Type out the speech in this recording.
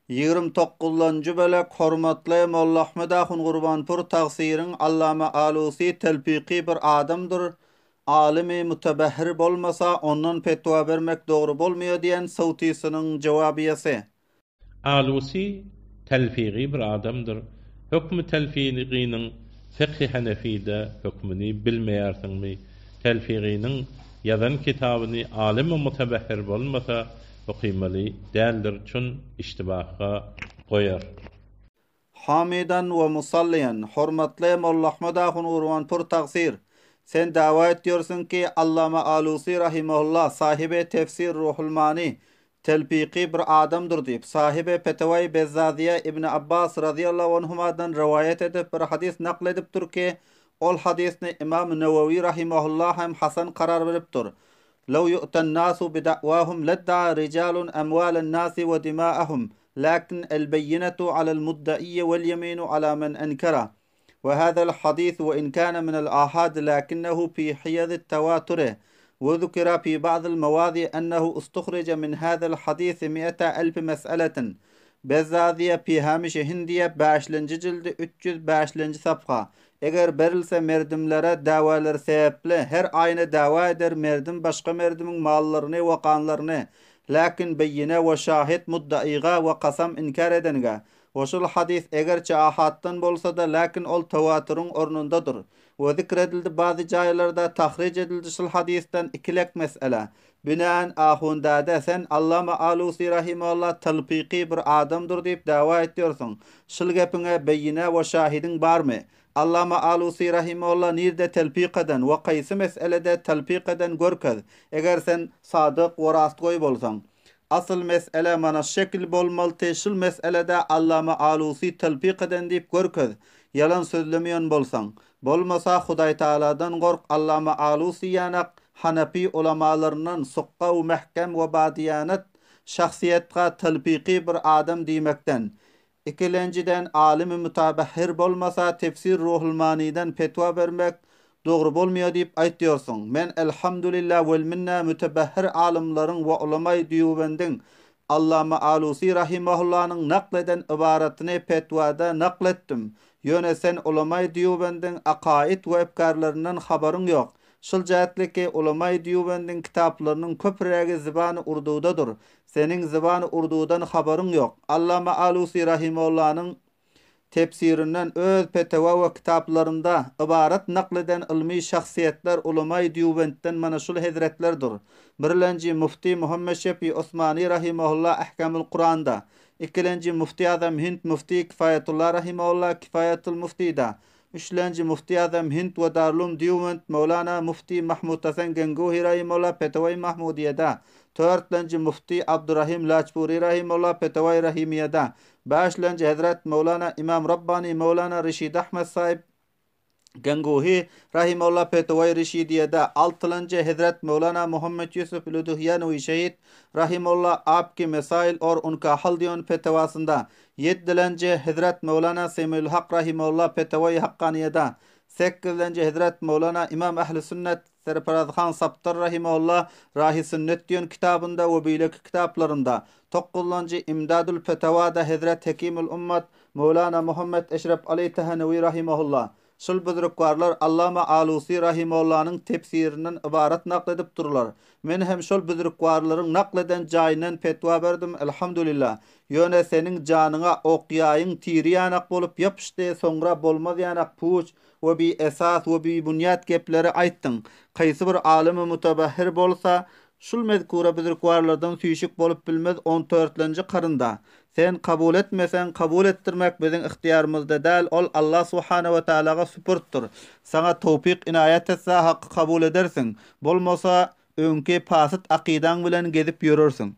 Ýigrim tokuzlanjy bölek Hormatly Molla Ahmet ahun Gurbanpur tagsyryň Allama Alusy telpiki bir adamdyr, alymy mutebehhir bolmasa ondan petwa bermek dogry bolmaýar diýen sowtysynyň jowabyýasy. Alusy telfigi bir adamdyr, hökmi telfigynyň fykhy hanefide hökmüni bilmeýärsiňmi? Telfigynyň ýazan kitabyny alymy mutebehhir bolmasa okymaly däldir çün iştibahga goýar. Hamydan we musallyýan, hormatly Molla Ahmet ahun Gurbanpur tagsyr, sen dawa etýorsiň ki Allama Alusy rahimahulla sahibi tefsir Ruhul Mani telpiki bir adamdyr diýip, sahibi Petewaýy Bezzazyýa Ibni Abbas razyýallahu anhumadan rowaýat edip bir hadys nakl edipdir ki, ol hadysny Ymam Newewi rahimahulla hem hasan karar beripdir. Lew yu'ten nasu bida'wahum ledda'a rijalun amwalen nasi we dima'ahum, lakin el beýinetu alel mudda'iyyi wel ýeminu ala men enkera. We hazel hadis we in kana minel ahad lakinnehu fi hiýazit tawature we zukira fi ba'dil mewazi ennehu ustuhrije min hazel hadisi mi'ete elfi mes'eletin. Bezzaziýe fi hamişi hindiýe bäşlenji jildi 305-lenji sapha. Eger berilse merdimlere dawalary sebäpli her aýna dawa eder merdim başga merdimiň mallaryny we ganlaryny, läkin beýine we şahit muddaiga we kasam inkär edenge. We şul hadys egerçe ahatdan bolsada läkin ol tawaturyň ornundadyr. We zikredildi bazy jaýlarda tahrij edildi şul hadysdan ikilek mesele. Binaen ahundade sen Allama Alusi rahimehullah talpyky bir adamdyr diýip dawa etýorsyň. Şul gepiňe beýine we şahidiň barmy? Allama Alusi rahimehullah nirde telpik eden we kaýsy meselede talpyk eden görkez, eger sen sadyk we rastgoý bolsaň. Asyl mesele mana şekil bolmalyty şul meselede Allama Alusi talpyk eden diýip görkez, ýalan sözlemeýän bolsaň. Bolmasa Hudaýtagaladan gork Allama Alusi ýanak Hanapy ulamalaryndan sukga u mähkem we badyýanat şahsyýetga talpyky bir adam diýmekden. Ikilenjiden alymy mutabahhir bolmasa tefsir Ruhul Manydan fetwa bermek dogry bolmaýar diýip aýtýorsyň. Men Elhamdulillah wel minna mütebahhir alymlaryň we ulamaý Dýubendiň Allama Alusi rahimahullanyň nakl eden ybaratyny fetwada nakl etdim. Ýöne sen ulamaý Dýubendiň akaid we efkarlaryndan habaryň ýok. Şul jähtli ki ulamaý Dýubendiň kitaplarynyň köpürägi zybany urdudadyr. Seniň zybany urdudan habaryň ýok. Allama Alusi rahimahullanyň tefsirinden öz petewa we kitaplarynda ybarat nakl eden ylmy şahsyýetler ulamaý Dýubentden mana şul hezretlerdir. Birlenji Mufti Muhammet Şefi Osmani rahimahulla Ahkamul Kuranda, ikilenji Mufti Azam Hind Mufti Kifaýetullah rahimahulla Kifaýetul Muftida, Üçlenji Mufti Azam Hind we Darulum Dýubent Mewlana Mufti Mahmut Hasan Genguhi rahimahulla Petewaý Mahmudiýeda, törtlenji Mufti Abdurahim Laçpuri rahimahulla Petewaý Rahimiýeda, Bäşlenji Hezret Mewlana Imam Rabbani Mewlana Reşid Ahmed Saib Ganguhi Rahimullah Petewaý Reşidiýede, altylanjy Hezret Mewlana Muhammed Ýusuf Luduhýanwi Şehit Rahimullah Apki Mesail or Unka Hal diýen petewasynda, ýedilenji Hezret Mewlana Semilül Hak Rahimullah Petewaý Hakkaniýede, sekizlenji Hezret Mewlana Imam Ähli Sünnet Serparaz han Saptar rahimehullah Rahy Sünnet diýen kitabynda we beýleki kitaplarynda, Tokuzlanjy Imdadul Fetawada Hezret Hekimul Ummat Möwlana Muhammet Eşrep Aly Tehenewi rahimehullah, Şul büzrükwarlar Allama Alusy rahimehullanyň tefsirinden ybarat nakl edip durlar. Men hem şol büzrükwarlaryň nakl eden jaýyndan fetwa berdim, Elhamdulillah. Ýöne seniň janyňa ok-ýaýyň tiri ýanak bolup ýapyşdy, soňra bolmaz ýanak puç, we bi esas we bi bunýat gepleri aýtdyň. Kaýsy bir alymy mutabahhir bolsa, şul mezkura büzrükwarlardan süýşük bolup bilmez on törtlenji karynda. Sen kabul etmeseň, kabul etdirmek biziň ygtyýarymyzda däl, ol Allah subhana we taalaga süpürtdir. Saňa towfyk inaýat etse haky kabul edersiň. Bolmasa, öňki pasyt akydaň bilen gezip ýörersiň.